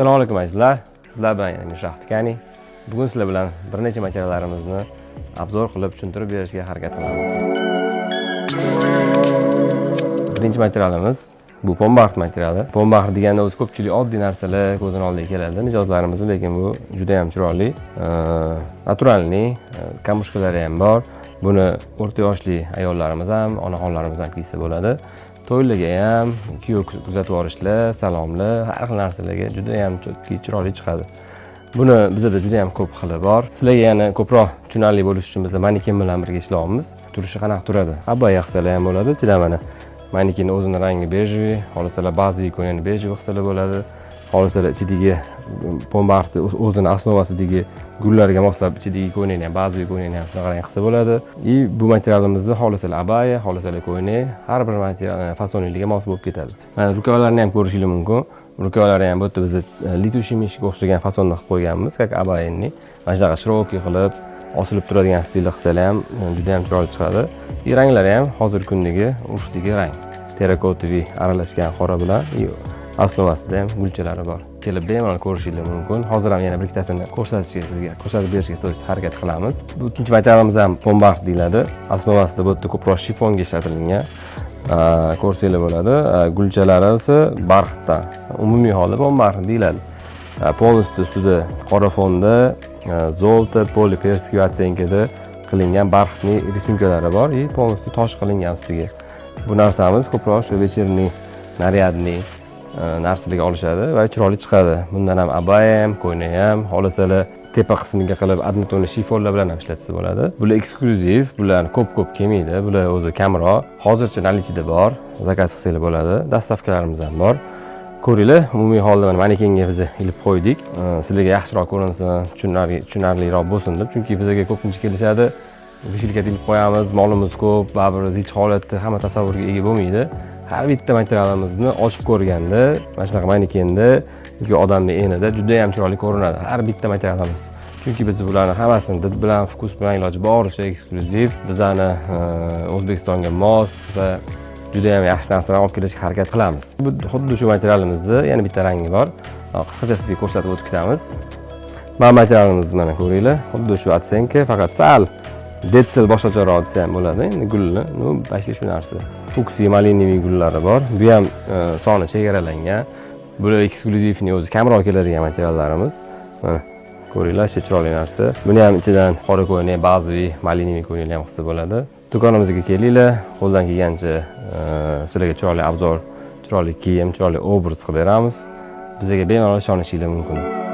Assalomu alaykum azizlar. Sizlar bilan yana Mishrax Tikani. Bugun sizlar bilan bir necha materiallarimizni obzor qilib tushuntirib berishga harakat qilamiz. Birinchi materialimiz bu pombaxt materiali. Pombaxt deganda o'zi ko'pchilik oddiy narsalar ko'zini oldiga keladi mijozlarimiz, lekin bu juda ham chiroyli, naturalniy, kamushkalari ham bor. Buni o'rta yoshli ayollarimiz ham, onaxonlarimiz ham kiysa bo'ladi. To'ylarga ham, kuyov kuzatib yuborishlar, salomlar, har xil narsalarga juda ham chiroyli chiqadi. Buni bizda juda ham ko'p xili bor. Sizlarga yana ko'proq tushunarli bo'lishi uchun biz maniken bilan birga ishlayapmiz. Turishi qanaqa turadi? Abaya qilsalar ham bo'ladi. Ichida mana manikenning o'zini rangi bejiviy, xohlasalar bazaviy ko'ynakni bejiviy qilsalar bo'ladi. Xohlasalar ichidagi pombaxtni o'zini osnovasidagi gullarga moslab ichidagi ko'ynakni ham, bazaviy ko'ynakni ham shunaqa rang qilsa bo'ladi. И bu materialimizni xohlasalar abaya, xohlasalar ko'ynak, har bir material fasonligiga mos bo'lib ketadi. Mana rukavlarni ham ko'rishingiz mumkin. Rukavlari ham bu yerda biz litushimishga o'xshagan fasonda qilib qo'yganmiz, как abayni. Mana shunaqa shirokiy qilib osilib turadigan stilda qilsalar ham juda ham chiroyli chiqadi. И ranglari ham hozirgi kundagi urfdagi rang. Terrakotoviy aralashgan qora bilan osnovasida ham gulchalari bor. Kelib bemalol ko'rishingiz mumkin. Hozir ham yana bir ikkitasini ko'rsatishga, sizga ko'rsatib berishga harakat qilamiz. Bu ikkinchi materialimiz ham pombaxt deyiladi. Osnovasida bu yerda ko'proq shifonga ishlatilgan. Ko'rsanglar bo'ladi. Gulchalari esa barxtdan. Umumiy holda pombaxt deyiladi. Polностью ustida qora fonda золото, poliperskiy оттенкida qilingan barxtli risunkalari bor и полностью tosh qilingan ustiga. Bu narsamiz ko'proq shu вечерний, нарядный narsalarga olishadi va chiroyli chiqadi. Bundan ham abaya ham, ko'ynak ham, xohlasalar tepa qismiga qilib однотонный shifonlar bilan ham ishlatsa bo'ladi. Bular eksklyuziv, bular ko'p-ko'p kelmaydi, bular o'zi kamroq. Hozircha nalichida bor, zakaz qilsanglar bo'ladi. Dastavkalarimiz ham bor. Ko'ringlar, umumiy holda mana manekenga biz ilib qo'ydik. Sizlarga yaxshiroq ko'rinsin, tushunarliroq bo'lsin deb, chunki bizga ko'pincha kelishadi. Vishilka ilib qo'yamiz, molimiz ko'p, baribir zich holatda hamma tasavvurga ega bo'lmaydi. Har bitta materialimizni ochib ko'rganda, mana shunaqa manekenda yoki odamning enida juda ham chiroyli ko'rinadi har bitta materialimiz. Chunki biz bularni hammasini did bilan, fokus bilan iloji boricha eksklyuziv, bizani O'zbekistonga mos va juda ham yaxshi narsalarni olib kelishga harakat qilamiz. Bu xuddi shu materialimizni yana bitta rangi bor. Qisqacha sizga ko'rsatib o'tib ketamiz. Mana materialimizni mana ko'ringlar, xuddi shu оттенка, faqat sal detsil boshqacharoq desa ham bo'ladi. Endi gulni, ну, почти shu narsa. Fuksiya malinoviy gullari bor. Bu ham soni chegaralangan. Bular eksklyuzivni o'zi kamroq keladigan materiallarimiz. Mana ko'ringlar, shu chiroyli narsa. Buni ham ichidan qora ko'ynak, bazaviy malinoviy ko'ynaklar ham qilsa bo'ladi. Do'konimizga kelinglar, qo'ldan kelgancha sizlarga chiroyli obzor, chiroyli kiyim, chiroyli obraz qilib beramiz. Bizga bemalol ishonishinglar mumkin.